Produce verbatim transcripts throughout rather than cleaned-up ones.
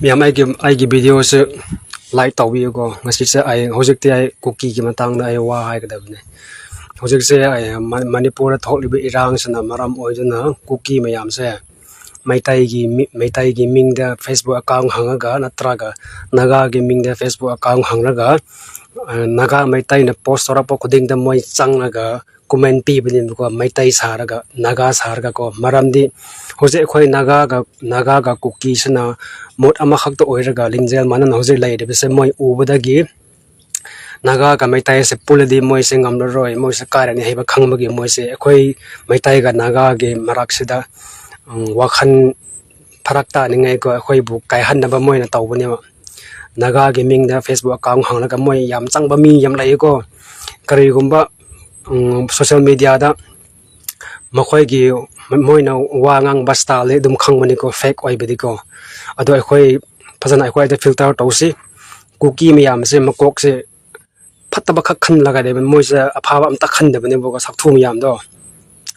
ꯃꯌꯥꯝ ꯑꯩꯒꯤ ꯑꯩꯒꯤ ꯚꯤꯗꯤꯑꯣꯁꯦ ꯂꯥꯏꯛ ꯇꯧꯕꯤꯌꯨꯀꯣ꯫ ꯉꯁꯤꯁꯦ ꯑꯩ ꯍꯧꯖꯤꯛꯇꯤ ꯑꯩ ꯀꯨꯀꯤꯒꯤ ꯃꯇꯥꯡꯗ ꯑꯩ ꯋꯥ ꯍꯥꯏꯒꯗꯕꯅꯦ꯫ ꯍꯧꯖꯤꯛꯁꯦ ꯑꯩ ꯃꯅꯤꯄꯨꯔꯗ ꯊꯣꯛꯂꯤꯕ ꯏꯔꯥꯡꯁꯤꯅ ꯃꯔꯝ ꯑꯣꯏꯗꯨꯅ ꯀꯨꯀꯤ ꯃꯌꯥꯝꯁꯦ ꯃꯩꯇꯩꯒꯤ ꯃꯩꯇꯩꯒꯤ ꯃꯤꯡꯗ ꯐꯦꯁꯕꯨꯛ ꯑꯦꯀꯥꯎꯟ ꯍꯥꯡꯉꯒ ꯅꯠꯇ꯭ꯔꯒ ꯅꯥꯒꯥꯒꯤ ꯃꯤꯡꯗ ꯐꯦꯁꯕꯨꯛ ꯑꯦꯀꯥꯎꯟ ꯍꯥꯡꯉꯒ ꯅꯥꯒꯥ ꯃꯩꯇꯩꯅ ꯄꯣꯁ ꯇꯧꯔꯛꯄ ꯈꯨꯗꯤꯡꯗ ꯃꯣꯏ ꯆꯪꯉꯒ ꯀꯣꯃꯦꯟ ꯄꯤꯕꯅꯦꯕꯀꯣ, ꯃꯩꯇꯩ ꯁꯥꯔꯒ ꯅꯥꯒꯥ ꯁꯥꯔꯒꯀꯣ꯫ ꯃꯔꯝꯗꯤ ꯍꯧꯖꯤꯛ ꯑꯩꯈꯣꯏ ꯅꯥꯒꯥꯒ ꯅꯥꯒꯥꯒ ꯀꯨꯀꯤꯁꯤꯅ ꯃꯣꯠ ꯑꯃꯈꯛꯇ ꯑꯣꯏꯔꯒ ꯂꯤꯡꯖꯦꯜ ꯃꯥꯟꯅꯅ ꯍꯧꯖꯤꯛ ꯂꯩꯔꯤꯕꯁꯦ ꯃꯣꯏ ꯎꯕꯗꯒꯤ ꯅꯥꯒꯥꯒ ꯃꯩꯇꯩꯁꯦ ꯄꯨꯜꯂꯗꯤ ꯃꯣꯏꯁꯦ ꯉꯝꯂꯔꯣꯏ, ꯃꯣꯏꯁꯦ ꯀꯥꯏꯔꯅꯤ ꯍꯥꯏꯕ ꯈꯪꯕꯒꯤ ꯃꯣꯏꯁꯦ ꯑꯩꯈꯣꯏ ꯃꯩꯇꯩꯒ ꯅꯥꯒꯥꯒꯤ ꯃꯔꯛꯁꯤꯗ ꯋꯥꯈꯜ ꯐꯔꯛ ꯇꯥꯅꯤꯡꯉꯥꯏꯀꯣ, ꯑꯩꯈꯣꯏꯕꯨ ꯀꯥꯏꯍꯟꯅꯕ ꯃꯣꯏꯅ ꯇꯧꯕꯅꯦꯕ꯫ ꯅꯥꯒꯥꯒꯤ ꯃꯤꯡꯗ ꯐꯦꯁꯕꯨꯛ ꯑꯦꯀꯥꯎꯟ ꯍꯥꯡꯂꯒ ꯃꯣꯏ ꯌꯥꯝ ꯆꯪꯕ ꯃꯤ ꯌꯥꯝ ꯂꯩꯌꯦꯀꯣ꯫ ꯀꯔꯤꯒꯨꯝꯕ ꯁꯣꯁꯦꯜ ꯃꯦꯗꯤꯌꯥꯗ ꯃꯈꯣꯏꯒꯤ ꯃꯣꯏꯅ ꯋꯥ ꯉꯥꯡꯕ ꯁ꯭ꯇꯥꯏꯜꯗꯤ ꯑꯗꯨꯝ ꯈꯪꯕꯅꯤꯀꯣ, ꯐꯦꯛ ꯑꯣꯏꯕꯗꯤꯀꯣ꯫ ꯑꯗꯣ ꯑꯩꯈꯣꯏ ꯐꯖꯅ ꯑꯩꯈꯣꯏꯗ ꯐꯤꯜꯇꯔ ꯇꯧꯁꯤ꯫ ꯀꯨꯀꯤ ꯃꯌꯥꯝꯁꯦ ꯃꯀꯣꯛꯁꯦ ꯐꯠꯇꯕꯈꯛ ꯈꯜꯂꯒ ꯂꯩꯕ, ꯃꯣꯏꯁꯦ ꯑꯐꯕ ꯑꯝꯇ ꯈꯟꯗꯕꯅꯦꯕꯀꯣ, ꯁꯛꯊꯨ ꯃꯌꯥꯝꯗꯣ꯫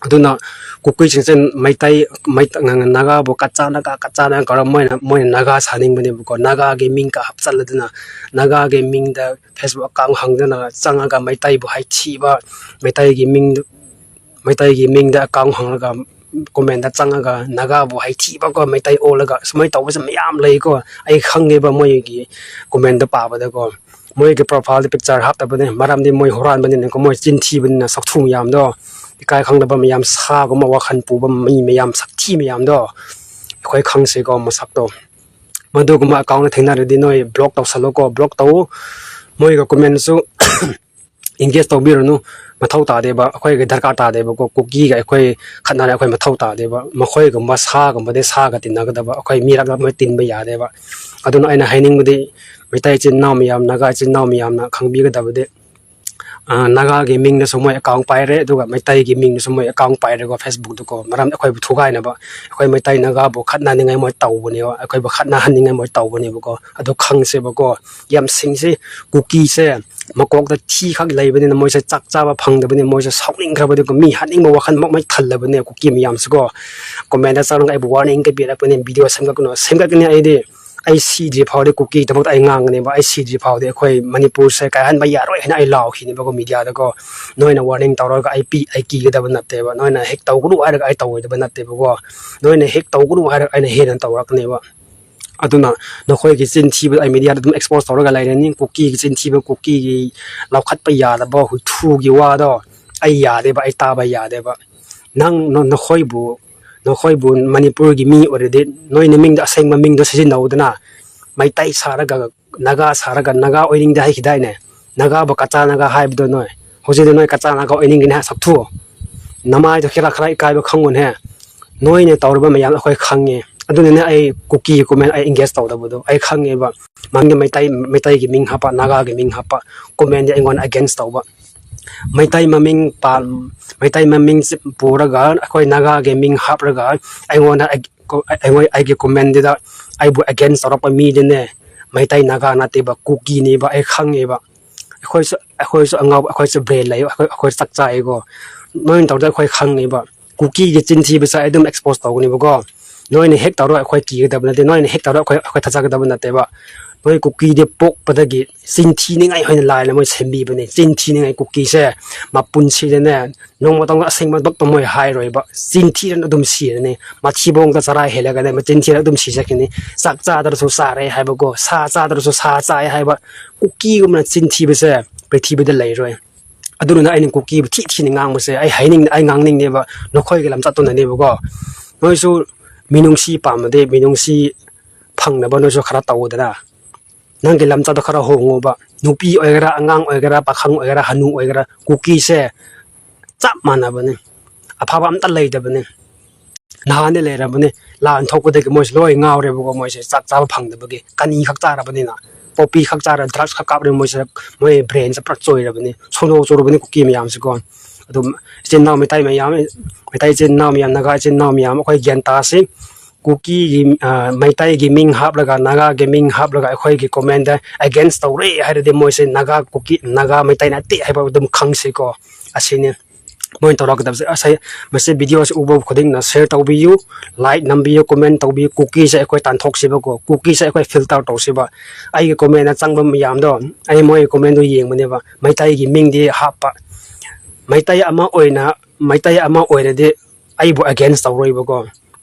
ꯑꯗꯨꯅ ꯀꯨꯀꯤꯁꯤꯡꯁꯦ ꯃꯩꯇꯩ ꯅꯥꯒꯥꯕꯨ ꯀꯠꯆꯥ ꯅꯥꯒꯥ ꯀꯠꯆꯥ ꯅꯥꯒꯥ ꯀꯧꯔ ꯃꯣꯏꯅ ꯃꯣꯏꯅ ꯅꯥꯒꯥ ꯁꯥꯅꯤꯡꯕꯅꯦꯕꯀꯣ꯫ ꯅꯥꯒꯥꯒꯤ ꯃꯤꯡꯒ ꯍꯥꯞꯆꯜꯂꯗꯅ ꯅꯥꯒꯥꯒꯤ ꯃꯤꯡꯗ ꯐꯦꯁꯕꯨꯛ ꯑꯦꯀꯥꯎꯟ ꯍꯥꯡꯗꯅ ꯆꯪꯉꯒ ꯃꯩꯇꯩꯕꯨ ꯍꯥꯏꯊꯤꯕ, ꯃꯩꯇꯩꯒꯤ ꯃꯤꯡ ꯃꯩꯇꯩꯒꯤ ꯃꯤꯡꯗ ꯑꯦꯀꯥꯎꯟ ꯍꯥꯡꯉꯒ ꯀꯣꯃꯦꯟꯗ ꯆꯪꯉꯒ ꯅꯥꯒꯥꯕꯨ ꯍꯥꯏꯊꯤꯕꯀꯣ, ꯃꯩꯇꯩ ꯑꯣꯜꯂꯒ ꯁꯨꯃꯥꯏꯅ ꯇꯧꯕꯁꯦ ꯃꯌꯥꯝ ꯂꯩꯀꯣ꯫ ꯑꯩ ꯈꯪꯉꯦꯕ ꯃꯣꯏꯒꯤ ꯀꯣꯃꯦꯟꯗ ꯄꯥꯕꯗꯀꯣ꯫ ꯃꯣꯏꯒꯤ ꯄ꯭ꯔꯣꯐꯥꯏꯜꯗ ꯄꯤꯛꯆꯔ ꯍꯥꯞꯇꯕꯅꯦ, ꯃꯔꯝꯗꯤ ꯃꯣꯏ ꯍꯨꯔꯥꯟꯕꯅꯤꯅꯀꯣ, ꯃꯣꯏ ꯆꯤꯟ ꯊꯤꯕꯅꯤꯅ ꯁꯛꯊꯨ ꯃꯌꯥꯝꯗꯣ꯫ ꯏꯀꯥꯏ ꯈꯪꯗꯕ ꯃꯌꯥꯝ, ꯁꯥꯒꯨꯝꯕ ꯋꯥꯈꯜ ꯄꯨꯕ ꯃꯤ ꯃꯌꯥꯝ, ꯁꯛꯊꯤ ꯃꯌꯥꯝꯗꯣ ꯑꯩꯈꯣꯏ ꯈꯪꯁꯦꯀꯣ ꯃꯁꯛꯇꯣ꯫ ꯃꯗꯨꯒꯨꯝꯕ ꯑꯦꯀꯥꯎꯟꯗ ꯊꯦꯡꯅꯔꯗꯤ ꯅꯣꯏ ꯕ꯭ꯂꯣꯛ ꯇꯧꯁꯜꯂꯣꯀꯣ, ꯕ꯭ꯂꯣꯛ ꯇꯧ꯫ ꯃꯣꯏꯒ ꯀꯣꯃꯦꯟꯁꯨ ꯏꯟꯒꯦꯖ ꯇꯧꯕꯤꯔꯨꯅꯨ꯫ ꯃꯊꯧ ꯇꯥꯗꯦꯕ, ꯑꯩꯈꯣꯏꯒꯤ ꯗꯔꯀꯥꯔ ꯇꯥꯗꯦꯕꯀꯣ꯫ ꯀꯨꯀꯤꯒ ꯑꯩꯈꯣꯏ ꯈꯠꯅꯔꯦ, ꯑꯩꯈꯣꯏ ꯃꯊꯧ ꯇꯥꯗꯦꯕ꯫ ꯃꯈꯣꯏꯒꯨꯝꯕ ꯁꯥꯒꯨꯝꯕꯗꯤ ꯁꯥꯒ ꯇꯤꯟꯅꯒꯗꯕ, ꯑꯩꯈꯣꯏ ꯃꯤꯔꯛꯇ ꯃꯣꯏ ꯇꯤꯟꯕ ꯌꯥꯗꯦꯕ꯫ ꯑꯗꯨꯅ ꯑꯩꯅ ꯍꯥꯏꯅꯤꯡꯕꯗꯤ, ꯃꯩꯇꯩ ꯏꯆꯤꯟ ꯏꯅꯥꯎ ꯃꯌꯥꯝ, ꯅꯥꯒꯥ ꯏꯆꯤꯟ ꯏꯅꯥꯎ ꯃꯌꯥꯝꯅ ꯈꯪꯕꯤꯒꯗꯕꯗꯤ, ꯅꯥꯒꯥꯒꯤ ꯃꯤꯡꯗꯁꯨ ꯃꯣꯏ ꯑꯦꯀꯥꯎꯟ ꯄꯥꯏꯔꯦ, ꯑꯗꯨꯒ ꯃꯩꯇꯩꯒꯤ ꯃꯤꯡꯗꯁꯨ ꯃꯣꯏ ꯑꯦꯀꯥꯎꯟ ꯄꯥꯏꯔꯦꯀꯣ ꯐꯦꯁꯕꯨꯛꯇꯀꯣ꯫ ꯃꯔꯝꯗꯤ ꯑꯩꯈꯣꯏꯕꯨ ꯊꯨꯒꯥꯏꯅꯕ, ꯑꯩꯈꯣꯏ ꯃꯩꯇꯩ ꯅꯥꯒꯥꯕꯨ ꯈꯠꯅꯅꯤꯡꯉꯥꯏ ꯃꯣꯏ ꯇꯧꯕꯅꯦꯕ, ꯑꯩꯈꯣꯏꯕꯨ ꯈꯠꯅꯍꯟꯅꯤꯡꯉꯥꯏ ꯃꯣꯏ ꯇꯧꯕꯅꯦꯕꯀꯣ꯫ ꯑꯗꯨ ꯈꯪꯁꯦꯕꯀꯣ, ꯌꯥꯝ ꯁꯤꯡꯁꯦ꯫ ꯀꯨꯀꯤꯁꯦ ꯃꯀꯣꯛꯇ ꯊꯤꯈꯛ ꯂꯩꯕꯅꯤꯅ ꯃꯣꯏꯁꯦ ꯆꯥꯛ ꯆꯥꯕ ꯐꯪꯗꯕꯅꯤ, ꯃꯣꯏꯁꯦ ꯁꯥꯎꯅꯤꯡꯈ꯭ꯔꯕꯗꯤꯀꯣ, ꯃꯤ ꯍꯥꯠꯅꯤꯡꯕ ꯋꯥꯈꯜꯃꯛ ꯃꯣꯏ ꯊꯜꯂꯕꯅꯦ ꯀꯨꯀꯤ ꯃꯌꯥꯝꯁꯤꯀꯣ꯫ ꯀꯣꯃꯦꯟꯗ ꯆꯪꯉꯒ ꯑꯩꯕꯨ ꯋꯥꯔꯅꯤꯡ ꯀ ꯄꯤꯔꯛꯄꯅꯦ, ꯚꯤꯗꯤꯑꯣ ꯁꯦꯝꯒꯠꯀꯅꯨ, ꯁꯦꯝꯒꯠꯀꯅꯤ ꯑꯩꯗꯤ꯫ ꯑꯩ ꯁꯤꯗ꯭ꯔꯤ ꯐꯥꯎꯗꯤ ꯀꯨꯀꯤꯒꯤꯗꯃꯛꯇ ꯑꯩ ꯉꯥꯡꯒꯅꯦꯕ꯫ ꯑꯩ ꯁꯤꯗ꯭ꯔꯤ ꯐꯥꯎꯗꯤ ꯑꯩꯈꯣꯏ ꯃꯅꯤꯄꯨꯔꯁꯦ ꯀꯥꯏꯍꯟꯕ ꯌꯥꯔꯣꯏ ꯍꯥꯏꯅ ꯑꯩ ꯂꯥꯎꯈꯤꯅꯦꯕꯀꯣ ꯃꯤꯗꯤꯌꯥꯗꯀꯣ꯫ ꯅꯣꯏꯅ ꯋꯥꯔꯅꯤꯡ ꯇꯧꯔꯒ ꯑꯩ ꯄꯤ ꯑꯩ ꯀꯤꯒꯗꯕ ꯅꯠꯇꯦꯕ꯫ ꯅꯣꯏꯅ ꯍꯦꯛ ꯇꯧꯒꯅꯨ ꯍꯥꯏꯔꯒ ꯑꯩ ꯇꯧꯔꯣꯏꯗꯕ ꯅꯠꯇꯦꯕꯀꯣ꯫ ꯅꯣꯏꯅ ꯍꯦꯛ ꯇꯧꯒꯅꯨ ꯍꯥꯏꯔꯒ ꯑꯩꯅ ꯍꯦꯟꯅ ꯇꯧꯔꯛꯀꯅꯦꯕ꯫ ꯑꯗꯨꯅ ꯅꯈꯣꯏꯒꯤ ꯆꯤꯟ ꯊꯤꯕꯗ ꯑꯩ ꯃꯤꯗꯤꯌꯥꯗ ꯑꯗꯨꯝ ꯑꯦꯛꯁꯄꯣꯖ ꯇꯧꯔꯒ ꯂꯩꯔꯅꯤ꯫ ꯀꯨꯀꯤꯒꯤ ꯆꯤꯟ ꯊꯤꯕ, ꯀꯨꯀꯤꯒꯤ ꯂꯧꯈꯠꯄ ꯌꯥꯗꯕ ꯍꯨꯏꯊꯨꯒꯤ ꯋꯥꯗꯣ ꯑꯩ ꯌꯥꯗꯦꯕ, ꯑꯩ ꯇꯥꯕ ꯌꯥꯗꯦꯕ꯫ ꯅꯪ ꯅ- ꯅꯈꯣꯏꯕꯨ ꯅꯈꯣꯏꯕꯨ ꯃꯅꯤꯄꯨꯔꯒꯤ ꯃꯤ ꯑꯣꯏꯔꯗꯤ ꯅꯣꯏ ꯅꯃꯤꯡꯗꯣ, ꯑꯁꯦꯡꯕ ꯃꯤꯡꯗꯣ ꯁꯤꯖꯤꯟꯅꯧꯗꯅ꯫ ꯃꯩꯇꯩ ꯁꯥꯔꯒ, ꯅꯥꯒꯥ ꯁꯥꯔꯒ, ꯅꯥꯒꯥ ꯑꯣꯏꯅꯤꯡꯗꯦ ꯍꯥꯏꯈꯤꯗꯥꯏꯅꯦ? ꯅꯥꯒꯥꯕꯨ ꯀꯆꯥ ꯅꯥꯒꯥ ꯍꯥꯏꯕꯗꯣ ꯅꯣꯏ꯫ ꯍꯧꯖꯤꯛꯇꯤ ꯅꯣꯏ ꯀꯆꯥ ꯅꯥꯒꯥ ꯑꯣꯏꯅꯤꯡꯒꯅꯤ ꯍꯥꯏ ꯁꯛꯊꯨ꯫ ꯅꯃꯥꯏꯗꯣ ꯈꯔ ꯈꯔ ꯏꯀꯥꯏꯕ ꯈꯪꯉꯨꯅꯦ꯫ ꯅꯣꯏꯅ ꯇꯧꯔꯤꯕ ꯃꯌꯥꯝ ꯑꯩꯈꯣꯏ ꯈꯪꯉꯦ꯫ ꯑꯗꯨꯅꯅꯦ ꯑꯩ ꯀꯨꯀꯤ ꯀꯨꯃꯦꯟ ꯑꯩ ꯑꯦꯡꯒꯦꯖ ꯇꯧꯗꯕꯗꯣ꯫ ꯑꯩ ꯈꯪꯉꯦꯕ꯫ ꯃꯥꯡꯗ ꯃꯩꯇꯩ, ꯃꯩꯇꯩꯒꯤ ꯃꯤꯡ ꯍꯥꯞꯄ, ꯅꯥꯒꯥꯒꯤ ꯃꯤꯡ ꯍꯥꯞꯄ, ꯀꯨꯃꯦꯟꯗꯤ ꯑꯩꯉꯣꯟꯗ ꯑꯦꯒꯦꯟꯁ ꯇꯧꯕ꯫ ꯃꯩꯇꯩ ꯃꯃꯤꯡ ꯄꯥꯟ-, ꯃꯩꯇꯩ ꯃꯃꯤꯡ ꯄꯨꯔꯒ ꯑꯩꯈꯣꯏ ꯅꯥꯒꯥꯒꯤ ꯃꯤꯡ ꯍꯥꯞꯂꯒ ꯑꯩꯉꯣꯟꯗ ꯑꯩ-, ꯑꯩꯉꯣꯟ-, ꯑꯩꯒꯤ ꯀꯨꯃꯦꯟꯗꯨꯗ ꯑꯩꯕꯨ ꯑꯦꯒꯦꯟꯁ ꯇꯧꯔꯛꯄ ꯃꯤꯗꯨꯅꯦ꯫ ꯃꯩꯇꯩ ꯅꯥꯒꯥ ꯅꯠꯇꯦꯕ, ꯀꯨꯀꯤꯅꯦꯕ, ꯑꯩ ꯈꯪꯉꯦꯕ꯫ ꯑꯩꯈꯣꯏꯁꯨ, ꯑꯩꯈꯣꯏꯁꯨ ꯑꯉꯥꯎꯕ, ꯑꯩꯈꯣꯏꯁꯨ ꯕ꯭ꯔꯦꯟ ꯂꯩ, ꯑꯩꯈꯣꯏ, ꯑꯩꯈꯣꯏ ꯆꯥꯛ ꯆꯥꯏꯀꯣ꯫ ꯅꯣꯏꯅ ꯇꯧꯔꯤꯗꯣ ꯑꯩꯈꯣꯏ ꯈꯪꯉꯦꯕ꯫ ꯀꯨꯀꯤꯒꯤ ꯆꯤꯟ ꯊꯤꯕꯁꯦ ꯑꯩ ꯑꯗꯨꯝ ꯑꯦꯛꯁꯄꯣꯖ ꯇꯧꯒꯅꯦꯕꯀꯣ꯫ ꯅꯣꯏꯅ ꯍꯦꯛ ꯇꯧꯔꯣ ꯑꯩꯈꯣꯏ ꯀꯤꯒꯗꯕ ꯅꯠꯇꯦ, ꯅꯣꯏꯅ ꯍꯦꯛ ꯇꯧꯔꯣ ꯑꯩꯈꯣꯏ, ꯑꯩꯈꯣꯏ ꯊꯥꯖꯒꯗꯕ ꯅꯠꯇꯦꯕ꯫ ꯅꯣꯏ ꯀꯨꯀꯤꯗꯤ ꯄꯣꯛꯄꯗꯒꯤ ꯆꯤꯟ ꯊꯤꯅꯤꯡꯉꯥꯏ ꯑꯣꯏꯅ ꯂꯥꯏꯅ ꯃꯣꯏ ꯁꯦꯝꯕꯤꯕꯅꯦ꯫ ꯆꯤꯟ ꯊꯤꯅꯤꯡꯉꯥꯏ ꯀꯨꯀꯤꯁꯦ ꯃꯄꯨꯟꯁꯤꯗꯅꯦ ꯅꯣꯡꯃꯇꯪ ꯑꯁꯦꯡꯕꯃꯛꯇ ꯃꯣꯏ ꯍꯥꯏꯔꯣꯏꯕ꯫ ꯆꯤꯟ ꯊꯤꯔꯅ ꯑꯗꯨꯝ ꯁꯤꯔꯅꯤ꯫ ꯃꯊꯤꯕꯣꯡꯗ ꯆꯔꯥ ꯍꯦꯜꯂꯒꯅꯦ ꯃꯆꯤꯟ ꯊꯤꯔ ꯑꯗꯨꯝ ꯁꯤꯖꯈꯤꯅꯤ꯫ ꯆꯥꯛ ꯆꯥꯗ꯭ꯔꯁꯨ ꯆꯥꯔꯦ ꯍꯥꯏꯕꯀꯣ, ꯁꯥ ꯆꯥꯗ꯭ꯔꯁꯨ ꯁꯥ ꯆꯥꯏ ꯍꯥꯏꯕ꯫ ꯀꯨꯀꯤꯒꯨꯝꯅ ꯆꯤꯟ ꯊꯤꯕꯁꯦ ꯄ꯭ꯔꯤꯊꯤꯕꯤꯗ ꯂꯩꯔꯣꯏ꯫ ꯑꯗꯨꯅ ꯑꯩꯅ ꯀꯨꯀꯤꯕꯨ ꯊꯤ ꯊꯤꯅ ꯉꯥꯡꯕꯁꯦ ꯑꯩ ꯍꯥꯏꯅꯤꯡ-, ꯑꯩ ꯉꯥꯡꯅꯤꯡꯗꯦꯕ꯫ ꯅꯈꯣꯏꯒꯤ ꯂꯝꯆꯠꯇꯨꯅꯅꯦꯕꯀꯣ꯫ ꯅꯣꯏꯁꯨ ꯃꯤꯅꯨꯡꯁꯤ ꯄꯥꯝꯃꯗꯤ ꯃꯤꯅꯨꯡꯁꯤ ꯐꯪꯅꯕ ꯅꯣꯏꯁꯨ ꯈꯔ ꯇꯧꯗꯅ꯫ ꯅꯪꯒꯤ ꯂꯝꯆꯠꯇꯣ ꯈꯔ ꯍꯣꯡꯉꯣꯕ꯫ ꯅꯨꯄꯤ ꯑꯣꯏꯒꯦꯔꯥ, ꯑꯉꯥꯡ ꯑꯣꯏꯒꯦꯔꯥ, ꯄꯥꯈꯪ ꯑꯣꯏꯒꯦꯔꯥ, ꯍꯅꯨ ꯑꯣꯏꯒꯦꯔꯥ, ꯀꯨꯀꯤꯁꯦ ꯆꯞ ꯃꯥꯟꯅꯕꯅꯤ꯫ ꯑꯐꯕ ꯑꯝꯇ ꯂꯩꯇꯕꯅꯤ꯫ ꯅꯍꯥꯟꯗꯤ ꯂꯩꯔꯝꯕꯅꯤ꯫ ꯂꯥꯟ ꯊꯣꯛꯄꯗꯒꯤ ꯃꯣꯏꯁꯦ ꯂꯣꯏ ꯉꯥꯎꯔꯦꯕꯀꯣ꯫ ꯃꯣꯏꯁꯦ ꯆꯥꯛ ꯆꯥꯕ ꯐꯪꯗꯕꯒꯤ ꯀꯅꯤ ꯈꯛ ꯆꯥꯔꯕꯅꯤꯅ, ꯄꯣꯄꯤ ꯈꯛ ꯆꯥꯔ, ꯗ꯭ꯔꯛꯁ ꯈꯛ ꯀꯥꯞꯂꯦ꯫ ꯃꯣꯏꯁꯦ, ꯃꯣꯏ ꯕ꯭ꯔꯦꯟꯁꯦ ꯄꯨꯔꯥ ꯆꯣꯏꯔꯕꯅꯤ꯫ ꯁꯣꯅꯣ ꯆꯨꯔꯕꯅꯤ ꯀꯨꯀꯤ ꯃꯌꯥꯝꯁꯦꯀꯣ꯫ ꯑꯗꯨꯝ ꯏꯆꯤꯟ ꯏꯅꯥꯎ ꯃꯩꯇꯩ ꯃꯌꯥꯝ, ꯃꯩꯇꯩ ꯏꯆꯤꯟ ꯏꯅꯥꯎ ꯃꯌꯥꯝ, ꯅꯥꯒꯥ ꯏꯆꯤꯟ ꯏꯅꯥꯎ ꯃꯌꯥꯝ, ꯑꯩꯈꯣꯏ ꯒ꯭ꯌꯥꯟ ꯇꯥꯁꯤ꯫ ꯀꯨꯀꯤꯒꯤ, ꯑ, ꯃꯩꯇꯩꯒꯤ ꯃꯤꯡ ꯍꯥꯞꯂꯒ, ꯅꯥꯒꯥꯒꯤ ꯃꯤꯡ ꯍꯥꯞꯂꯒ ꯑꯩꯈꯣꯏꯒꯤ ꯀꯣꯃꯦꯟꯗ ꯑꯦꯒꯦꯟꯁ ꯇꯧꯔꯦ ꯍꯥꯏꯔꯗꯤ ꯃꯣꯏꯁꯦ ꯅꯥꯒꯥ, ꯀꯨꯀꯤ, ꯅꯥꯒꯥ ꯃꯩꯇꯩ ꯅꯠꯇꯦ ꯍꯥꯏꯕ ꯑꯗꯨꯝ ꯈꯪꯁꯤꯀꯣ꯫ ꯑꯁꯤꯅꯤ꯫ ꯃꯣꯏꯅ ꯇꯧꯔꯛꯀꯗꯕꯁꯦ ꯑꯁ, ꯃꯁꯤ video ꯑꯁꯤ ꯎꯕ ꯈꯨꯗꯤꯡꯅ share ꯇꯧꯕꯤꯌꯨ, like ꯅꯝꯕꯤꯌꯨ, comment ꯇꯧꯕꯤꯌꯨ꯫ ꯀꯨꯀꯤꯁꯦ ꯑꯩꯈꯣꯏ ꯇꯥꯟꯊꯣꯛꯁꯤꯕꯀꯣ, ꯀꯨꯀꯤꯁꯦ ꯑꯩꯈꯣꯏ filter ꯇꯧꯁꯤꯕ꯫ ꯑꯩꯒꯤ comment ꯆꯪꯕ ꯃꯌꯥꯝꯗꯣ, ꯑꯩ ꯃꯣꯏ comment ꯗꯣ ꯌꯦꯡꯕꯅꯦꯕ꯫ ꯃꯩꯇꯩꯒꯤ ꯃꯤꯡꯗꯤ ꯍꯥꯞꯄ꯫ ꯃꯩꯇꯩ ꯑꯃ ꯑꯣꯏꯅ, ꯃꯩꯇꯩ ꯑꯃ ꯑꯣꯏꯔꯗꯤ ꯑꯩꯕꯨ against ꯇꯧꯔꯣꯏꯕꯀꯣ꯫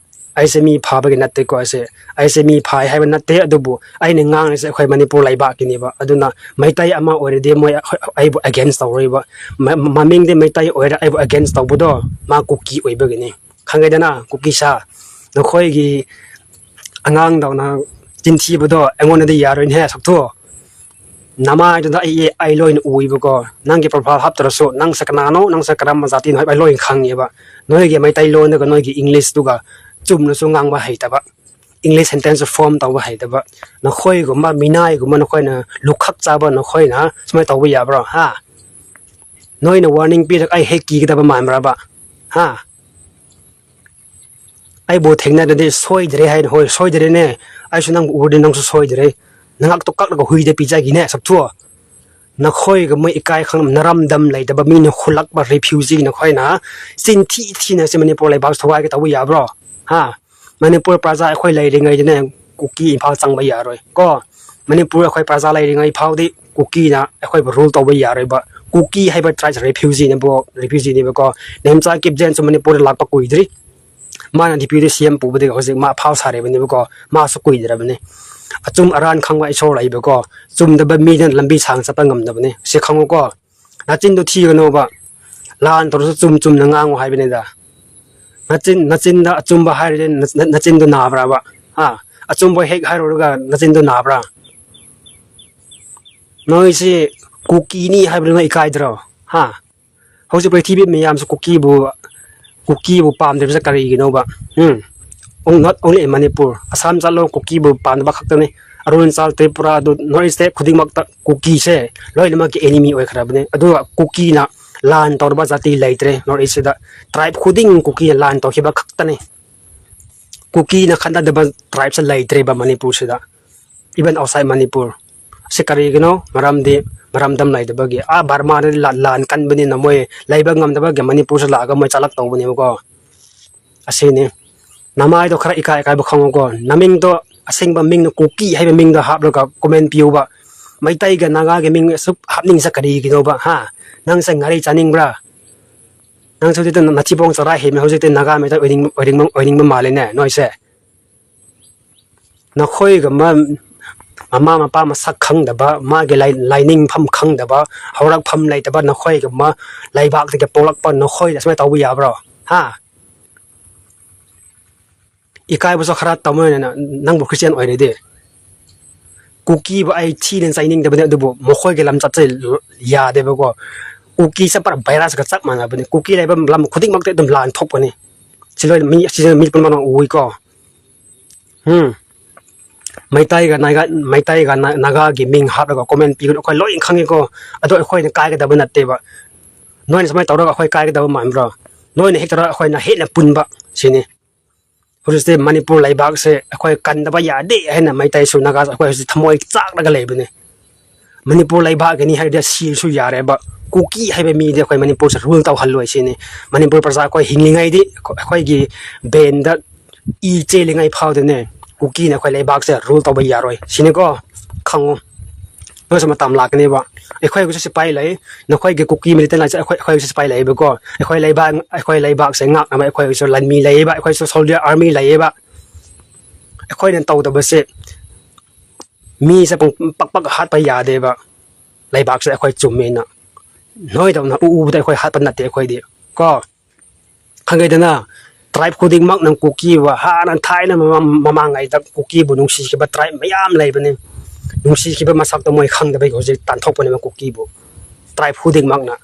ꯑꯩꯁꯦ ꯃꯤ ꯐꯥꯕꯒꯤ ꯅꯠꯇꯦꯀꯣ꯫ ꯑꯩꯁꯦ, ꯑꯩꯁꯦ ꯃꯤ ꯐꯥꯏ ꯍꯥꯏꯕ ꯅꯠꯇꯦ, ꯑꯗꯨꯕꯨ ꯑꯩꯅ ꯉꯥꯡꯉꯤꯁꯦ ꯑꯩꯈꯣꯏ ꯃꯅꯤꯄꯨꯔ ꯂꯩꯕꯥꯛꯀꯤꯅꯦꯕ꯫ ꯑꯗꯨꯅ ꯃꯩꯇꯩ ꯑꯃ ꯑꯣꯏꯔꯗꯤ ꯃꯣꯏ ꯑꯩꯕꯨ against ꯇꯧꯔꯣꯏꯕ꯫ ꯃ-, ꯃꯃꯤꯡꯗꯤ ꯃꯩꯇꯩ ꯑꯣꯏꯔ ꯑꯩꯕꯨ against ꯇꯧꯕꯗꯣ ꯃꯥ ꯀꯨꯀꯤ ꯑꯣꯏꯕꯒꯤꯅꯤ꯫ ꯈꯪꯉꯦꯗꯅ, ꯀꯨꯀꯤ ꯁꯥ, ꯅꯈꯣꯏꯒꯤ ꯑꯉꯥꯡꯗꯧꯅ ꯆꯤꯟꯊꯤꯕꯗꯣ ꯑꯩꯉꯣꯟꯗꯗꯤ ꯌꯥꯔꯣꯏꯅꯦꯍꯦ, ꯁꯛꯊꯨ꯫ ꯅꯃꯥꯏꯗꯨꯗ ꯑꯩ, ꯑꯩ ꯂꯣꯏꯅ ꯎꯏꯕꯀꯣ꯫ ꯅꯪꯒꯤ profile ꯍꯥꯞꯇ꯭ꯔꯁꯨ, ꯅꯪꯁꯦ ꯀꯅꯥꯅꯣ, ꯅꯪꯁꯦ ꯀꯔꯝꯕ ꯖꯥꯇꯤꯅꯣ ꯍꯥꯏꯕ ꯑꯩ ꯂꯣꯏꯅ ꯈꯪꯉꯦꯕ꯫ ꯅꯣꯏꯒꯤ ꯃꯩꯇꯩꯂꯣꯟꯗꯨꯒ ꯅꯣꯏꯒꯤ English ꯇꯨꯒ ꯆꯨꯝꯅꯁꯨ ꯉꯥꯡꯕ ꯍꯩꯇꯕ, English sentence form ꯇꯧꯕ ꯍꯩꯇꯕ, ꯅꯈꯣꯏꯒꯨꯝꯕ ꯃꯤꯅꯥꯏꯒꯨꯝꯕ ꯅꯈꯣꯏꯅ ꯂꯨꯈꯛ ꯆꯥꯕ ꯅꯈꯣꯏꯅ ꯁꯨꯃꯥꯏꯅ ꯇꯧꯕ ꯌꯥꯕ꯭ꯔꯣ? ꯍꯥ? ꯅꯣꯏꯅ warning ꯄꯤꯔꯒ ꯑꯩ ꯍꯦꯛ ꯀꯤꯒꯗꯕ ꯃꯥꯟꯕ꯭ꯔꯕ? ꯍꯥ? ꯑꯩꯕꯨ ꯊꯦꯡꯅꯔꯗꯤ ꯁꯣꯏꯗ꯭ꯔꯦ ꯍꯥꯏꯅ, ꯍꯣꯏ, ꯁꯣꯏꯗ꯭ꯔꯦꯅꯦ꯫ ꯑꯩꯁꯨ ꯅꯪꯕꯨ ꯎꯔꯗꯤ ꯅꯪꯁꯨ ꯁꯣꯏꯗ꯭ꯔꯦ꯫ ꯅꯉꯥꯛꯇꯣ ꯀꯛꯂꯒ ꯍꯨꯏꯗ ꯄꯤꯖꯒꯤꯅꯦ, ꯁꯛꯊꯨ꯫ ꯅꯈꯣꯏꯒ ꯃꯣꯏ ꯏꯀꯥꯏ ꯈꯪ-, ꯅꯔꯝꯗꯝ ꯂꯩꯇꯕ ꯃꯤꯅ ꯍꯨꯜꯂꯛꯄ refugee ꯅꯈꯣꯏꯅ ꯆꯤꯟꯊꯤ ꯊꯤꯅ ꯁꯤ ꯃꯅꯤꯄꯨꯔ ꯂꯩꯕꯥꯛ ꯊꯨꯒꯥꯏꯒꯦ ꯇꯧꯕ ꯌꯥꯕ꯭ꯔꯣ? ꯍꯥ? ꯃꯅꯤꯄꯨꯔ ꯄ꯭ꯔꯖꯥ ꯑꯩꯈꯣꯏ ꯂꯩꯔꯤꯉꯩꯗꯅꯦ ꯀꯨꯀꯤ ꯏꯝꯐꯥꯜ ꯆꯪꯕ ꯌꯥꯔꯣꯏ ꯀꯣ꯫ ꯃꯅꯤꯄꯨꯔ ꯑꯩꯈꯣꯏ ꯄ꯭ꯔꯖꯥ ꯂꯩꯔꯤꯉꯩ ꯐꯥꯎꯗꯤ ꯀꯨꯀꯤꯅ ꯑꯩꯈꯣꯏꯕꯨ rule ꯇꯧꯕ ꯌꯥꯔꯣꯏꯕ꯫ ꯀꯨꯀꯤ ꯍꯥꯏꯕ tribe refugeeꯅꯦꯕꯣ, refugeeꯅꯦꯕꯀꯣ꯫ ꯅꯦꯝꯆꯥ ꯀꯤꯞꯖꯦꯟꯁꯨ ꯃꯅꯤꯄꯨꯔꯗ ꯂꯥꯛꯄ ꯀꯨꯏꯗ꯭ꯔꯤ꯫ ꯃꯥꯅ deputy C M ꯄꯨꯕꯗꯒꯤ ꯍꯧꯖꯤꯛ ꯃꯥ ꯐꯥꯎ ꯁꯥꯔꯤꯕꯅꯦꯕꯀꯣ꯫ ꯃꯥꯁꯨ ꯀꯨꯏꯗ꯭ꯔꯕꯅꯦ꯫ ꯑꯆꯨꯝ ꯑꯔꯥꯟ ꯈꯪꯕ ꯏꯁꯣꯔ ꯂꯩꯕꯀꯣ꯫ ꯆꯨꯝꯗꯕ ꯃꯤꯗꯨꯅ ꯂꯝꯕꯤ ꯁꯥꯡ ꯆꯠꯄ ꯉꯝꯗꯕꯅꯦ꯫ ꯁꯤ ꯈꯪꯉꯨꯀꯣ꯫ ꯅꯆꯤꯟꯗꯣ ꯊꯤꯒꯅꯣꯕ꯫ ꯂꯥꯟ ꯇꯧꯔꯁꯨ ꯆꯨꯝ ꯆꯨꯝꯅ ꯉꯥꯡꯉꯨ ꯍꯥꯏꯕꯅꯤꯗ꯫ ꯅꯆꯤꯟ, ꯅꯆꯤꯟꯗ ꯑꯆꯨꯝꯕ ꯍꯥꯏꯔꯗꯤ ꯅ-, ꯅ-, ꯅꯆꯤꯟꯗꯣ ꯅꯥꯕ꯭ꯔꯥꯕ? ꯍꯥ? ꯑꯆꯨꯝꯕ ꯍꯦꯛ ꯍꯥꯏꯔꯨꯔꯒ ꯅꯆꯤꯟꯗꯣ ꯅꯥꯕ꯭ꯔꯥ? ꯅꯣꯏꯁꯤ ꯀꯨꯀꯤꯅꯤ ꯍꯥꯏꯕꯗꯨ ꯅꯣꯏ ꯏꯀꯥꯏꯗ꯭ꯔꯣ? ꯍꯥ? ꯍꯧꯖꯤꯛ ꯄ꯭ꯔꯤꯊꯤꯕꯤ ꯃꯌꯥꯝꯁꯨ ꯀꯨꯀꯤꯕꯨ, ꯀꯨꯀꯤꯕꯨ ꯄꯥꯝꯗ꯭ꯔꯤꯕꯁꯦ ꯀꯔꯤꯒꯤꯅꯣꯕ? ꯎꯝ? Not only in Manipur, Assam ꯆꯠꯂꯣ, ꯀꯨꯀꯤꯕꯨ ꯄꯥꯝꯗꯕ ꯈꯛꯇꯅꯤ꯫ ꯑꯔꯨꯅꯥꯆꯜ, ꯇ꯭ꯔꯤꯄꯨꯔꯥ, ꯑꯗꯨ North East state ꯈꯨꯗꯤꯡꯃꯛꯇ ꯀꯨꯀꯤꯁꯦ ꯂꯣꯏꯅꯃꯛꯀꯤ enemy ꯑꯣꯏꯈ꯭ꯔꯕꯅꯦ꯫ ꯑꯗꯨꯒ ꯀꯨꯀꯤꯅ ꯂꯥꯟ ꯇꯧꯔꯕ ꯖꯥꯇꯤ ꯂꯩꯇ꯭ꯔꯦ North East ꯁꯤꯗ꯫ Tribe ꯈꯨꯗꯤꯡ ꯀꯨꯀꯤꯅ ꯂꯥꯟ ꯇꯧꯈꯤꯕ ꯈꯛꯇꯅꯦ꯫ ꯀꯨꯀꯤꯅ ꯈꯠꯅꯗꯕ tribeꯁꯦ ꯂꯩꯇ꯭ꯔꯦꯕ ꯃꯅꯤꯄꯨꯔꯁꯤꯗ꯫ Even outside Manipur. ꯑꯁꯤ ꯀꯔꯤꯒꯤꯅꯣ? ꯃꯔꯝꯗꯤ ꯃꯔꯝꯗꯝ ꯂꯩꯇꯕꯒꯤ꯫ ꯑꯥ ꯕꯔꯃꯥꯗꯗꯤ ꯂꯥꯟ, ꯂꯥꯟ ꯀꯟꯕꯅꯤꯅ ꯃꯣꯏ ꯂꯩꯕ ꯉꯝꯗꯕꯒꯤ ꯃꯅꯤꯄꯨꯔꯁꯨ ꯂꯥꯛꯑꯒ ꯃꯣꯏ ꯆꯥꯂꯛ ꯇꯧꯕꯅꯦꯕꯀꯣ꯫ ꯑꯁꯤꯅꯤ꯫ ꯅꯃꯥꯏꯗꯣ ꯈꯔ ꯏꯀꯥꯏ ꯏꯀꯥꯏꯕ ꯈꯪꯉꯨꯀꯣ꯫ ꯅꯃꯤꯡꯗꯣ ꯑꯁꯦꯡꯕ ꯃꯤꯡꯅ ꯀꯨꯀꯤ ꯍꯥꯏꯕ ꯃꯤꯡꯗꯣ ꯍꯥꯞꯂꯒ comment ꯄꯤꯌꯨꯕ꯫ ꯃꯩꯇꯩꯒ ꯅꯥꯒꯥꯒꯤ ꯃꯤꯡ ꯑꯁꯨꯛ ꯍꯥꯞꯅꯤꯡꯁꯦ ꯀꯔꯤꯒꯤꯅꯣꯕ? ꯍꯥ? ꯅꯪꯁꯦ ꯉꯥꯔꯤ ꯆꯥꯅꯤꯡꯕ꯭ꯔꯥ? ꯅꯪꯁꯨ ꯍꯧꯖꯤꯛꯇꯤ ꯅꯊꯤꯕꯣꯡ ꯆꯔꯥ ꯍꯦꯟꯕ, ꯍꯧꯖꯤꯛꯇꯤ ꯅꯥꯒꯥ ꯃꯩꯇꯩ ꯑꯣꯏꯅꯤꯡ-, ꯑꯣꯏꯅꯤꯡꯕ, ꯑꯣꯏꯅꯤꯡꯕ ꯃꯥꯜꯂꯦꯅꯦ ꯅꯣꯏꯁꯦ꯫ ꯅꯈꯣꯏꯒꯨꯝꯕ ꯃꯃꯥ ꯃꯄꯥ ꯃꯁꯛ ꯈꯪꯗꯕ, ꯃꯥꯒꯤ ꯂꯥꯏ-, ꯂꯥꯏꯅꯤꯡꯐꯝ ꯈꯪꯗꯕ, ꯍꯧꯔꯛꯐꯝ ꯂꯩꯇꯕ ꯅꯈꯣꯏꯒꯨꯝꯕ ꯂꯩꯕꯥꯛꯇꯒꯤ ꯄꯣꯛꯂꯛꯄ ꯅꯈꯣꯏꯅ ꯁꯨꯃꯥꯏꯅ ꯇꯧꯕ ꯌꯥꯕ꯭ꯔꯣ? ꯍꯥ? ꯏꯀꯥꯏꯕꯁꯨ ꯈꯔ ꯇꯝꯃꯣꯅꯦ꯫ ꯅꯪ-, ꯅꯪꯕꯨ Christian ꯑꯣꯏꯔꯗꯤ꯫ ꯀꯨꯀꯤꯕꯨ ꯑꯩ ꯊꯤꯅ ꯆꯩꯅꯤꯡꯗꯕꯅꯤ, ꯑꯗꯨꯕꯨ ꯃꯈꯣꯏꯒꯤ ꯂꯝꯆꯠꯁꯦ ꯌꯥꯗꯦꯕꯀꯣ꯫ ꯀꯨꯀꯤꯁꯦ ꯄꯨꯔꯥ virus ꯀ ꯆꯞ ꯃꯥꯟꯅꯕꯅꯤ꯫ ꯀꯨꯀꯤ ꯂꯩꯕ ꯂꯝ ꯈꯨꯗꯤꯡꯃꯛꯇ ꯑꯗꯨꯝ ꯂꯥꯟ ꯊꯣꯛꯄꯅꯤ꯫ ꯁꯤ ꯂꯣꯏ ꯃꯤ, ꯑꯁꯤꯗ ꯃꯤ ꯄꯨꯝꯅꯃꯛꯅ ꯎꯏꯀꯣ꯫ ꯎꯝ꯫ ꯃꯩꯇꯩꯒ ꯅꯥꯒꯥ, ꯃꯩꯇꯩꯒ ꯅꯥ-, ꯅꯥꯒꯥꯒꯤ ꯃꯤꯡ ꯍꯥꯞꯂꯒ comment ꯄꯤꯒꯅꯨ꯫ ꯑꯩꯈꯣꯏ ꯂꯣꯏ ꯈꯪꯉꯤꯀꯣ꯫ ꯑꯗꯣ ꯑꯩꯈꯣꯏꯅ ꯀꯥꯏꯒꯗꯕ ꯅꯠꯇꯦꯕ꯫ ꯅꯣꯏꯅ ꯁꯨꯃꯥꯏꯅ ꯇꯧꯔꯒ ꯑꯩꯈꯣꯏ ꯀꯥꯏꯒꯗꯕ ꯃꯥꯟꯕ꯭ꯔꯣ? ꯅꯣꯏꯅ ꯍꯦꯛ ꯇꯧꯔꯒ ꯑꯩꯈꯣꯏꯅ ꯍꯦꯟꯅ ꯄꯨꯟꯕ ꯁꯤꯅꯤ꯫ ꯍꯧꯖꯤꯛꯇꯤ ꯃꯅꯤꯄꯨꯔ ꯂꯩꯕꯥꯛꯁꯦ ꯑꯩꯈꯣꯏ ꯀꯟꯗꯕ ꯌꯥꯗꯦ ꯍꯥꯏꯅ ꯃꯩꯇꯩꯁꯨ ꯅꯥꯒꯥꯁꯨ ꯑꯩꯈꯣꯏ ꯍꯧꯖꯤꯛ ꯊꯃꯣꯏ ꯆꯥꯛꯂꯒ ꯂꯩꯕꯅꯤ꯫ ꯃꯅꯤꯄꯨꯔ ꯂꯩꯕꯥꯛꯀꯤꯅꯤ ꯍꯥꯏꯔꯗꯤ ꯁꯤꯔꯁꯨ ꯌꯥꯔꯦꯕ꯫ ꯀꯨꯀꯤ ꯍꯥꯏꯕ ꯃꯤꯗꯤ ꯑꯩꯈꯣꯏ ꯃꯅꯤꯄꯨꯔꯁꯦ rule ꯇꯧꯍꯜꯂꯣꯏ ꯁꯤꯅꯤ꯫ ꯃꯅꯤꯄꯨꯔ ꯄ꯭ꯔꯖꯥ ꯑꯩꯈꯣꯏ ꯍꯤꯡꯂꯤꯉꯩꯗꯤ, ꯑꯩꯈꯣꯏꯒꯤ vein ꯗ ꯏ ꯆꯦꯜꯂꯤꯉꯩ ꯐꯥꯎꯗꯅꯦ ꯀꯨꯀꯤꯅ ꯑꯩꯈꯣꯏ ꯂꯩꯕꯥꯛꯁꯦ rule ꯇꯧꯕ ꯌꯥꯔꯣꯏ ꯁꯤꯅꯤꯀꯣ꯫ ꯈꯪꯉꯨ꯫ ꯅꯣꯏꯁꯨ ꯃꯇꯝ ꯂꯥꯛꯀꯅꯦꯕ꯫ ꯑꯩꯈꯣꯏꯒꯤꯁꯨ ꯁꯤꯐꯥꯏ ꯂꯩ, ꯅꯈꯣꯏꯒꯤ ꯀꯨꯀꯤ militant ꯂꯩ, ꯑꯩꯈꯣꯏ, ꯑꯩꯈꯣꯏꯒꯤꯁꯨ ꯁꯤꯐꯥꯏ ꯂꯩꯌꯦꯕꯀꯣ꯫ ꯑꯩꯈꯣꯏ ꯂꯩꯕꯥꯛ, ꯑꯩꯈꯣꯏ ꯂꯩꯕꯥꯛꯁꯦ ꯉꯥꯛꯅꯕ ꯑꯩꯈꯣꯏꯒꯤꯁꯨ ꯂꯥꯟꯃꯤ ꯂꯩꯌꯦꯕ, ꯑꯩꯈꯣꯏꯁꯨ soldier army ꯂꯩꯌꯦꯕ꯫ ꯑꯩꯈꯣꯏꯅ ꯇꯧꯗꯕꯁꯦ ꯃꯤꯁꯦ ꯄꯪ-, ꯄꯛ ꯄꯛ ꯍꯥꯠꯄ ꯌꯥꯗꯦꯕ꯫ ꯂꯩꯕꯥꯛꯁꯦ ꯑꯩꯈꯣꯏ ꯆꯨꯝꯃꯦꯅ꯫ ꯅꯣꯏꯗꯧꯅ ꯎ ꯎꯕꯗ ꯑꯩꯈꯣꯏ ꯍꯥꯠꯄ ꯅꯠꯇꯦ ꯑꯩꯈꯣꯏꯗꯤ ꯀꯣ꯫ ꯈꯪꯉꯦꯗꯅ, tribe ꯈꯨꯗꯤꯡꯃꯛꯅ ꯀꯨꯀꯤꯕꯨ ꯍꯥꯟꯅ ꯊꯥꯏꯅ ꯃꯃꯥꯡ-, ꯃꯃꯥꯡꯉꯩꯗ ꯀꯨꯀꯤꯕꯨ ꯅꯨꯡꯁꯤꯈꯤꯕ tribe ꯃꯌꯥꯝ ꯂꯩꯕꯅꯤ꯫ ꯅꯨꯡꯁꯤꯈꯤꯕ ꯃꯁꯛꯇꯣ ꯃꯣꯏ ꯈꯪꯗꯕꯒꯤ ꯍꯧꯖꯤꯛ ꯇꯥꯟꯊꯣꯛꯄꯅꯦꯕ ꯀꯨꯀꯤꯕꯨ꯫ Tribe ꯈꯨꯗꯤꯡꯃꯛꯅ꯫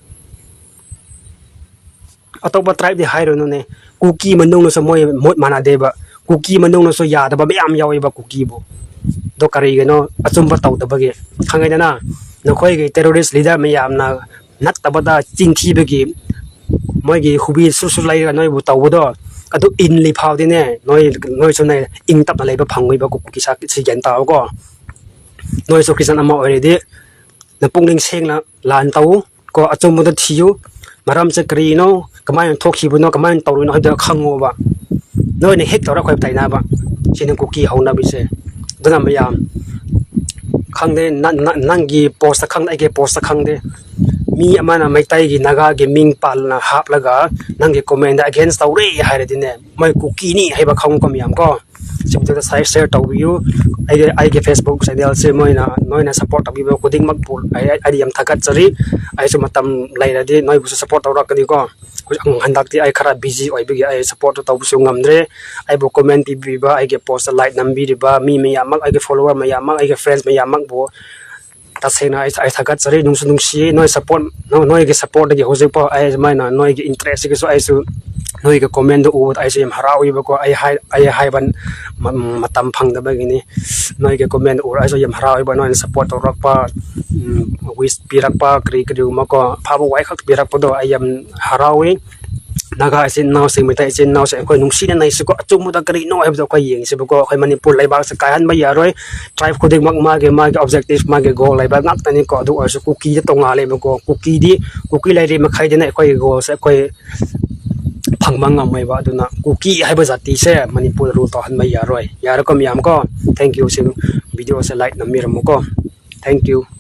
ꯑꯇꯣꯞꯄ tribe ꯇꯤ ꯍꯥꯏꯔꯨꯅꯨꯅꯦ, ꯀꯨꯀꯤ ꯃꯅꯨꯡꯗꯁꯨ ꯃꯣꯏ ꯃꯣꯠ ꯃꯥꯟꯅꯗꯦꯕ꯫ ꯀꯨꯀꯤ ꯃꯅꯨꯡꯗꯁꯨ ꯌꯥꯗꯕ ꯃꯌꯥꯝ ꯌꯥꯎꯋꯦꯕ ꯀꯨꯀꯤꯕꯨ꯫ ꯑꯗꯣ ꯀꯔꯤꯒꯤꯅꯣ? ꯑꯆꯨꯝꯕ ꯇꯧꯗꯕꯒꯤ꯫ ꯈꯪꯉꯦꯗꯅ, ꯅꯈꯣꯏꯒꯤ terrorist leader ꯃꯌꯥꯝꯅ ꯅꯠꯇꯕꯗ ꯆꯤꯟꯊꯤꯕꯒꯤ ꯃꯣꯏꯒꯤ ꯍꯨꯕꯤ ꯁꯨꯔ ꯁꯨꯔ ꯂꯩꯔꯒ ꯅꯣꯏꯕꯨ ꯇꯧꯕꯗꯣ, ꯑꯗꯨ ꯏꯟꯂꯤ ꯐꯥꯎꯗꯤꯅꯦ, ꯅꯣꯏ, ꯅꯣꯏꯁꯨ ꯅꯣꯏ ꯏꯪ ꯇꯞꯅ ꯂꯩꯕ ꯐꯪꯉꯣꯏꯕ ꯀꯨꯀꯤ ꯁꯥ-, ꯁꯤ ꯒ꯭ꯌꯥꯟ ꯇꯥꯑꯣꯀꯣ꯫ ꯅꯣꯏꯁꯨ Christian ꯑꯃ ꯑꯣꯏꯔꯗꯤ ꯅꯄꯨꯛꯅꯤꯡ ꯁꯦꯡꯅ ꯂꯥꯟ ꯇꯧ ꯀꯣ, ꯑꯆꯨꯝꯕꯗ ꯊꯤꯌꯨ꯫ ꯃꯔꯝꯁꯦ ꯀꯔꯤꯅꯣ, ꯀꯃꯥꯏꯅ ꯊꯣꯛꯈꯤꯕꯅꯣ, ꯀꯃꯥꯏꯅ ꯇꯧꯔꯤꯅꯣ ꯍꯥꯏꯕꯗꯣ ꯈꯪꯉꯣꯕ꯫ ꯅꯣꯏꯅ ꯍꯦꯛ ꯇꯧꯔ ꯑꯩꯈꯣꯏ ꯇꯥꯏꯅꯕ, ꯁꯤꯅ ꯀꯨꯀꯤ ꯍꯧꯅꯕꯤꯁꯦ꯫ ꯑꯗꯨꯅ ꯃꯌꯥꯝ, ꯈꯪꯗꯦ, ꯅ- ꯅ- ꯅꯪꯒꯤ ꯄꯣꯁꯇ ꯈꯪꯗꯦ, ꯑꯩꯒꯤ ꯄꯣꯁꯇ ꯈꯪꯗꯦ, ꯃꯤ ꯑꯃꯅ ꯃꯩꯇꯩꯒꯤ, ꯅꯥꯒꯥꯒꯤ ꯃꯤꯡ ꯄꯥꯜꯅ ꯍꯥꯞꯂꯒ ꯅꯪꯒꯤ ꯀꯣꯃꯦꯟꯗ ꯑꯦꯒꯦꯟꯁ ꯇꯧꯔꯦ ꯍꯥꯏꯔꯗꯤꯅꯦ, ꯃꯣꯏ ꯀꯨꯀꯤꯅꯤ ꯍꯥꯏꯕ ꯈꯪꯉꯨꯀꯣ ꯃꯌꯥꯝ ꯀꯣ꯫ ꯁꯤꯒꯤꯗꯨꯗ ꯁꯤꯌꯔ ꯇꯧꯕꯤꯌꯨ꯫ ꯑꯩꯒꯤ ꯑꯩꯒꯤ ꯐꯦꯁꯕꯨꯛ ꯆꯦꯅꯦꯜꯁꯦ ꯃꯣꯏꯅ, ꯅꯣꯏꯅ ꯁꯞꯄꯣꯔꯠ ꯇꯧꯕꯤꯕ ꯈꯨꯗꯤꯡꯃꯛꯄꯨ ꯑꯩ ꯑꯩꯗꯤ ꯌꯥꯝ ꯊꯥꯒꯠꯆꯔꯤ꯫ ꯑꯩꯁꯨ ꯃꯇꯝ ꯂꯩꯔꯗꯤ ꯅꯣꯏꯕꯨꯁꯨ ꯁꯞꯄꯣꯔꯠ ꯇꯧꯔꯛꯀꯅꯤꯀꯣ꯫ ꯍꯧꯖꯤꯛ, ꯍꯟꯗꯛꯇꯤ ꯑꯩ ꯈꯔ ꯕꯤꯖꯤ ꯑꯣꯏꯕꯒꯤ ꯑꯩ ꯁꯞꯄꯣꯔꯠꯇꯨ ꯇꯧꯕꯁꯨ ꯉꯝꯗ꯭ꯔꯦ꯫ ꯑꯩꯕꯨ ꯀꯣꯃꯦꯟ ꯄꯤꯕꯤꯕ, ꯑꯩꯒꯤ ꯄꯣꯁꯇ ꯂꯥꯏꯛ ꯅꯝꯕꯤꯔꯤꯕ ꯃꯤ ꯃꯌꯥꯝꯃꯛ, ꯑꯩꯒꯤ ꯐꯣꯂꯣꯋꯔ ꯃꯌꯥꯝꯃꯛ, ꯑꯩꯒꯤ ꯐ꯭ꯔꯦꯟꯁ ꯃꯌꯥꯝꯃꯛꯄꯨ ꯇꯁꯦꯡꯅ ꯑꯩ ꯑꯩ ꯊꯥꯒꯠꯆꯔꯤ꯫ ꯅꯨꯡꯁꯨ ꯅꯨꯡꯁꯤꯌꯦ꯫ ꯅꯣꯏ ꯁꯞꯄꯣꯔꯠ, ꯅꯣꯏꯒꯤ ꯁꯞꯄꯣꯔꯠꯇꯒꯤ ꯍꯧꯖꯤꯛꯐꯥꯎ ꯑꯩ ꯁꯨꯃꯥꯏꯅ ꯅꯣꯏꯒꯤ ꯏꯟꯇꯔꯦꯁꯇꯒꯤꯁꯨ ꯑꯩꯁꯨ, ꯅꯣꯏꯒꯤ ꯀꯣꯃꯦꯟꯗꯣ ꯎꯕꯗ ꯑꯩꯁꯨ ꯌꯥꯝ ꯍꯔꯥꯎꯏꯕꯀꯣ꯫ ꯑꯩ ꯍꯥꯏ ꯑꯩ ꯍꯥꯏꯕ ꯃ- ꯃꯇꯝ ꯐꯪꯗꯕꯒꯤꯅꯤ꯫ ꯅꯣꯏꯒꯤ ꯀꯣꯃꯦꯟ ꯎꯔ ꯑꯩꯁꯨ ꯌꯥꯝ ꯍꯔꯥꯎꯏꯕ꯫ ꯅꯣꯏꯅ ꯁꯞꯄꯣꯔꯠ ꯇꯧꯔꯛꯄ, ꯋꯤꯁ ꯄꯤꯔꯛꯄ, ꯀꯔꯤ ꯀꯔꯤꯒꯨꯝꯕꯀꯣ, ꯑꯐꯕ ꯋꯥꯍꯩ ꯈꯛ ꯄꯤꯔꯛꯄꯗꯣ ꯑꯩ ꯌꯥꯝ ꯍꯔꯥꯎꯏ꯫ ꯅꯥꯒꯥ ꯏꯆꯤꯟ ꯏꯅꯥꯎꯁꯤꯡ, ꯃꯩꯇꯩ ꯏꯆꯤꯟ ꯏꯅꯥꯎꯁꯤꯡ, ꯑꯩꯈꯣꯏ ꯅꯨꯡꯁꯤꯅ ꯂꯩꯁꯤꯀꯣ꯫ ꯑꯆꯨꯝꯕꯗ ꯀꯔꯤꯅꯣ ꯍꯥꯏꯕꯗꯣ ꯑꯩꯈꯣꯏ ꯌꯦꯡꯁꯤꯕꯀꯣ꯫ ꯑꯩꯈꯣꯏ ꯃꯅꯤꯄꯨꯔ ꯂꯩꯕꯥꯛꯁꯦ ꯀꯥꯏꯍꯟꯕ ꯌꯥꯔꯣꯏ꯫ ꯇ꯭ꯔꯥꯏꯕ ꯈꯨꯗꯤꯡꯃꯛ ꯃꯥꯒꯤ ꯃꯥꯒꯤ ꯑꯣꯕꯖꯦꯛꯇꯤꯚ, ꯃꯥꯒꯤ ꯒꯣꯜ ꯂꯩꯕ ꯉꯥꯛꯇꯅꯤꯀꯣ꯫ ꯑꯗꯨ ꯑꯣꯏꯔꯁꯨ ꯀꯨꯀꯤꯗ ꯇꯣꯉꯥꯜꯂꯦꯕꯀꯣ꯫ ꯀꯨꯀꯤꯗꯤ, ꯀꯨꯀꯤ ꯂꯩꯔꯤ ꯃꯈꯩꯗꯤꯅ ꯑꯩꯈꯣꯏꯒꯤ ꯒꯣꯜꯁꯦ ꯑꯩꯈꯣꯏ ꯐꯪꯕ ꯉꯝꯃꯣꯏꯕ꯫ ꯑꯗꯨꯅ ꯀꯨꯀꯤ ꯍꯥꯏꯕ ꯖꯥꯇꯤꯁꯦ ꯃꯅꯤꯄꯨꯔꯗ ꯔꯨꯜ ꯇꯧꯍꯟꯕ ꯌꯥꯔꯣꯏ꯫ ꯌꯥꯔꯦꯀꯣ ꯃꯌꯥꯝ ꯀꯣ? Thank you꯫ ꯁꯤ ꯚꯤꯗꯤꯑꯣꯁꯦ ꯂꯥꯏꯛ ꯅꯝꯕꯤꯔꯝꯃꯨꯀꯣ꯫ Thank you꯫